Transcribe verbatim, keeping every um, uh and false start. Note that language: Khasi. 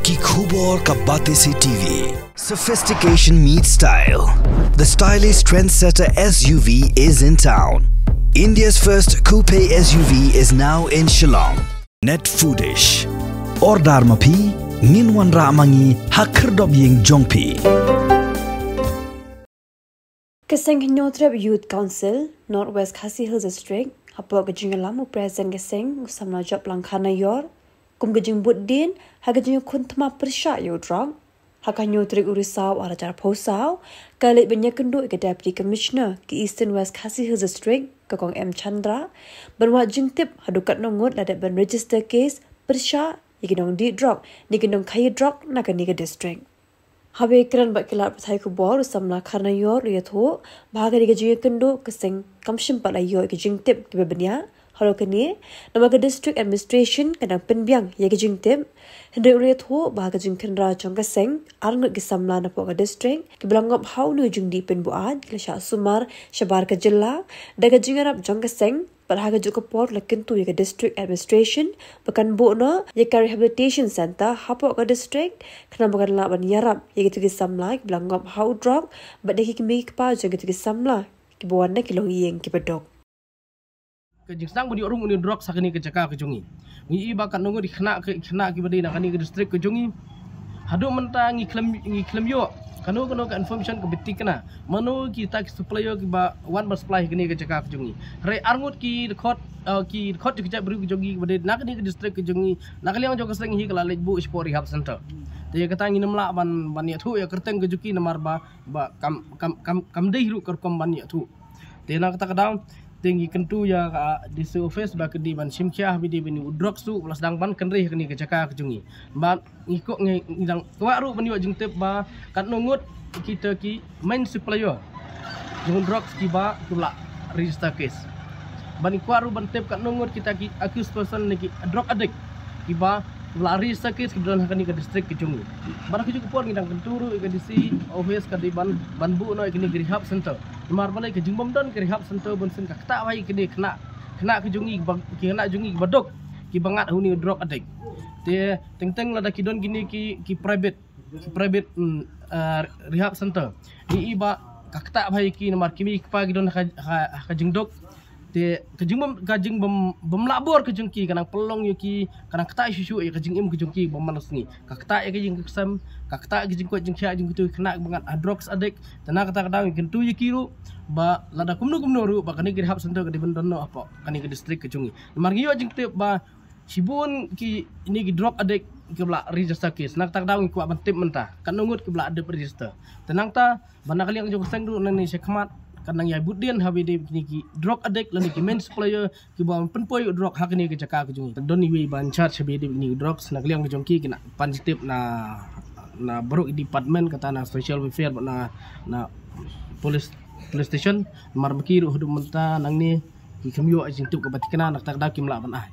Ki khubor ka Batesi T V. Sophistication meets style. The stylish trendsetter S U V is in town. India's first coupe S U V is now in Shillong. Net Foodish. Order ma phi, ngin wanrah ma ngi ha khyrdop ïing jong phi. Ka seng Hynñiewtrep Youth Council, North West Khasi Hills District, hapoh ka jingïalam u President ka seng, u Samla Joplang Kharnaior, kum ka jingbud dien ha ka jingïakhun thma pyrshah ïa u drok. Ha ka hynñiew tarik u Risaw ar hajar arphew saw, ka leit ban ïakynduh ïa ka Deputy Commissioner ka Eastern West Khasi Hills District, ka Kong M Chandra, ban wad jingtip haduh katno ngut la dep ban register case pyrshah ïa ki nongdih drok ne ki nongkhaïi drok na kane ka district. Haba kren bad ki lad pathai khubor, u Samla Kharnaior u ïathuh ba ha kane ka jingïakynduh ka seng kam shym pat la ïoh ïa ki jingtip kiba bniah halor kane, namar ka District Administration ka dang pynbiang ïa ki jingtip. Hynrei u ïathuh ba ha ka jingkhynra jong ka seng, ar ngut ki samla napoh ka district kiba la ngop ha une u jingdih pynbuaid ki la shah sumar shabar ka jylla da ka jingïarap jong ka seng. Bad ha kajuh ka por la kyntu ïa ka District Administration ba kan buh noh ïa ka Rehabilitation Centre hapoh ka district, khnang ba kan lah ban ïarap ïa kito ki samla kiba la ngop ha u drok bad ïa ki kmie ki kpa jong kito ki samla kiba wan na ki longïing kiba duk. Ka jingsdang ban ïoh rung une u drok ha kane ka jaka ka jong ngi. Ngi i ba katno ngut ki khynnah ki, khynnah kiba dei na kane ka district ka jong ngi. Haduh mynta ngi khlem, ngi khlem ïoh kano kano ka information kaba thikna mano kita ki supplier kiba wan ban supply ha kane ka jaka ka jong ngi. Hynrei ar ngut ki dkhot, eh, ki dkhot jong ki jaitbynriew ka jong ngi kiba dei na kane ka district ka jong ngi, na ka liang jong ka seng hi ka la leit buh shapoh rehab centre. Te ïa kata ngim lah ban, ban ïathuh ïa ka kyrteng ka jong ki namar ba, ba kam, kam, kam, kam dei ruh ka rukom ban ïathuh. Te na kata ka daw te ngi kyntu ïa ka D C office ba ka dei ban shim khia ha ba dei ba une u drok shuh ba la sdang ban kynriah ha kane ka jaka ka jong ngi. Bad ngi kwah, ngi, ngi dang kwah ruh ban ïoh jingtip ba katno ngut kita ki main supplier jong u drok kiba, kiba la register case. Bad ngi kwah ruh ban tip katno ngut kita ki accused person ne ki drug addict kiba, kiba la register case kiba don ha kane ka district ka jong ngi. Bad ha kajuh ka por ngi dang kyntu ruh ïa ka D C office ka dei ban, ban buh noh ïa kane ka rehab centre. Namar balei ka jingbym don ka rehab centre bunsien ka ktah bha ïa kine khynnah, khynnah ka jong ngi ba, ki khynnah jong ngi ba duk kiba ngat ha une u drug addict. Te teng teng lada ki don kine ki, ki private, ki private, mm, ah, rehab centre, ngi i ba ka ktah bha ïa ki namar ki mei ki kpa ki don ha ka, ha, ha ka jingduk. Te ka jingbym, ka jingbym, bym lah bor ka jong ki ka nang pynlong ïa ki, ka nang ktah shuh shuh ïa ka jingim ka jong ki bym man la sngi. Ka ktah ïa ka jingkyrmen, ka ktah ïa ka jingkoit jingkhiah jong kito ki khynnah ba ngat ha drugs addict. Te na kata ka daw ngi kyntu ïa ki ruh ba lada kumno kumno ruh ba kane ka rehab centre ka dei ban don noh hapoh kane ka district ka jong ngi. Namar ngi ïoh jingtip ba shibun kine ki drug addict kiba la register case. Na kata ka daw ngi kwah ban tip mynta katno ngut kiba la dep register. Te nangta ba na ka liang jong ka seng ruh nangne shakhmat kan nang ïai bud dien ha ba dei kine ki drug addict lane ki main supplier kiba pynpoi u drug ha kane ka jaka ka jong ngi. Don iwei ba in charge ha ba dei kine ki drugs, na ka liang ka jong ki ki nang pan jingtip na, na baroh ki department, kata na social welfare bad na, na police, police station. Namar ba ki ruh haduh mynta nangne kim ïoh jingtip kaba thikna, na kata ka daw kim lah ban ai.